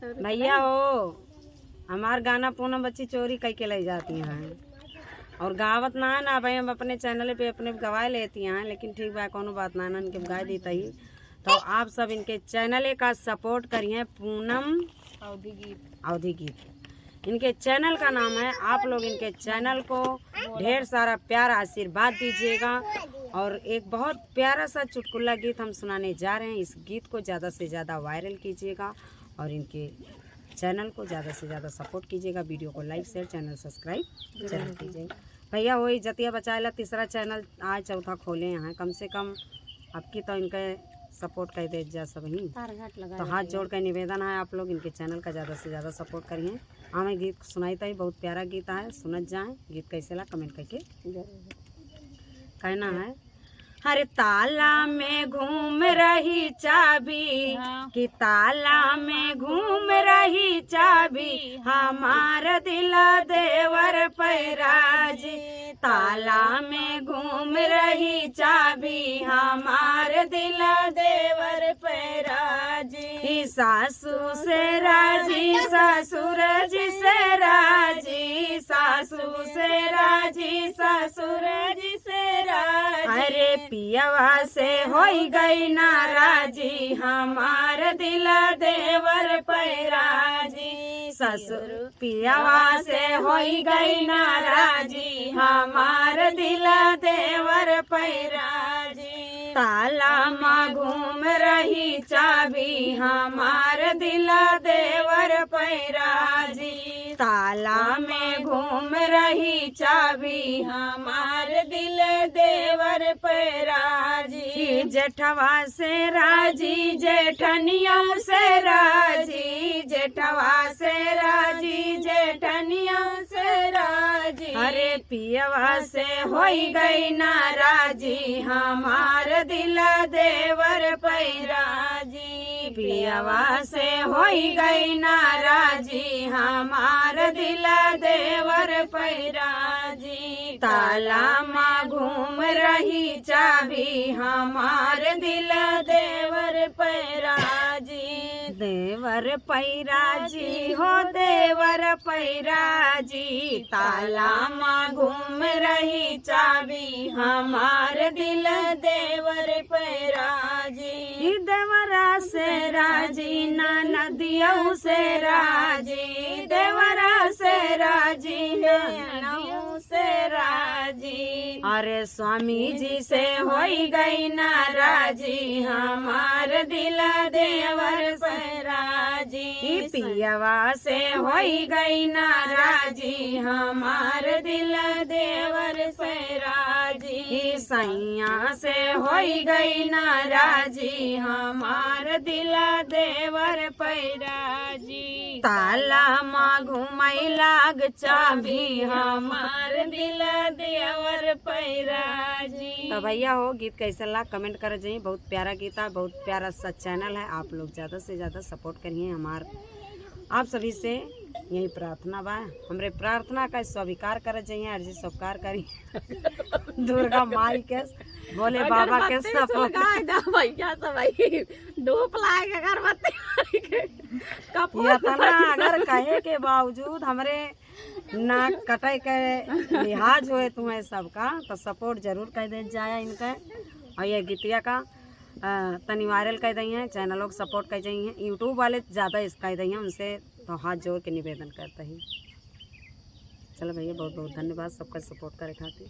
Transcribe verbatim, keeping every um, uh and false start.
भैया हो, हमार गाना पूनम बच्ची चोरी कइ के लइ जाती हैं और गावत ना है ना। भाई, हम अपने चैनल पे अपने गवाए लेती हैं, लेकिन ठीक बा, कोनो बात ना, इनके गाय दी तही। तो आप सब इनके चैनल का सपोर्ट करिए, पूनम अवधी गीत। अवधी गीत इनके चैनल का नाम है। आप लोग इनके चैनल को ढेर सारा प्यार आशीर्वाद दीजिएगा। और एक बहुत प्यारा सा चुटकुला गीत हम सुनाने जा रहे हैं। इस गीत को ज़्यादा से ज़्यादा वायरल कीजिएगा और इनके चैनल को ज़्यादा से ज़्यादा सपोर्ट कीजिएगा। वीडियो को लाइक, शेयर, चैनल सब्सक्राइब जरूर कीजिएगा। भैया, वही जतिया बचाएला तीसरा चैनल आज चौथा खोले हैं, कम से कम अब की तो इनके सपोर्ट कर दे जा सब ही। तार घाट लगा तो देते हाथ हैं। जोड़ के निवेदन है, आप लोग इनके चैनल का ज़्यादा से ज़्यादा सपोर्ट करिए। हमें गीत सुनाई तही, बहुत प्यारा गीत है, सुनत जाए। गीत कैसे ला कमेंट करके जरूर। कहना है, हर ताला में घूम रही चाबी, हाँ। कि ताला में घूम रही चाबी, हमार दिला देवर पैराजी। ताला में घूम रही चाबी, हमार दिला देवर पैराजी। ई सासू से राजी, ससुर जी से राजी, सासू से राजी, ससुर जी से राजी। अरे पियवा से होई गई नाराजी, हमार दिला देवर पैराजी। ससुर पियवा से होई गई नाराजी, हमार दिला देवर पैराजी। ताला मा घूम रही चाबी, हमार दिला देवर पैराजी। ताला में घूम रही चाबी, हमार दिल देवर पैराजी। जेठवा से राजी, जेठनियों से राजी, जेठवा से राजी, जेठनियों से राजी। अरे पियवा से होई गई नाराजी, हमार दिला देवर पैराजी। पियवा से होई गई नाराजी, हमार दिला देवर पैराजी। ताला मा घूम रही चाबी, हमार दिला देवर पैराजी। देवर पैराजी हो देवर पैराजी, ताला मा घूम रही चाबी, हमार दिल देवर पैराजी। ई देवरा से राजी, ननदियों से राजी, देवरा से राजी, ननदियों से राजी। अरे स्वामी जी से होई गई नाराजी, हमार दिला देवर पैराजी। ई पियवा से होई गई नाराजी, हमार दिला देवर पैराजी। ई सैया से होई गई नाराजी, हमार दिला देवर पैराजी। ताला मा घुमाई लाग चाबी, हमार दिला देवर पैराजी। तो भैया हो, गीत कैसे ला कमेंट कर जाइए। बहुत प्यारा गीत है, बहुत प्यारा सा चैनल है। आप लोग ज़्यादा से ज़्यादा सपोर्ट करिए हमार। आप सभी से यही प्रार्थना बा, हमरे प्रार्थना का स्वीकार कर जाइए, अर्जी स्वीकार करी। दुर्गा माई के, भोले बाबा के अगरबत्ती सपोर्ट। सुलगाए दा भैया सब भाई, धूप लाए के अगरबत्ती लाए के, कपूर इतना लाए के अगर सब। कहे के बावजूद हमरे नाक कटे के लिहाज होए तुम्हें सबका, तो सपोर्ट जरूर कर दे जाए इनका। और ये गीतिया का, अ, तनी वायरल कर दई हैं, चैनलों को सपोर्ट कर दई हैं, YouTube वाले ज़्यादा इस कर दई हैं, उनसे तो हाथ जोड़ के निवेदन करता ही। चलो भैया, बहुत बहुत धन्यवाद सबका सपोर्ट करे खातिर।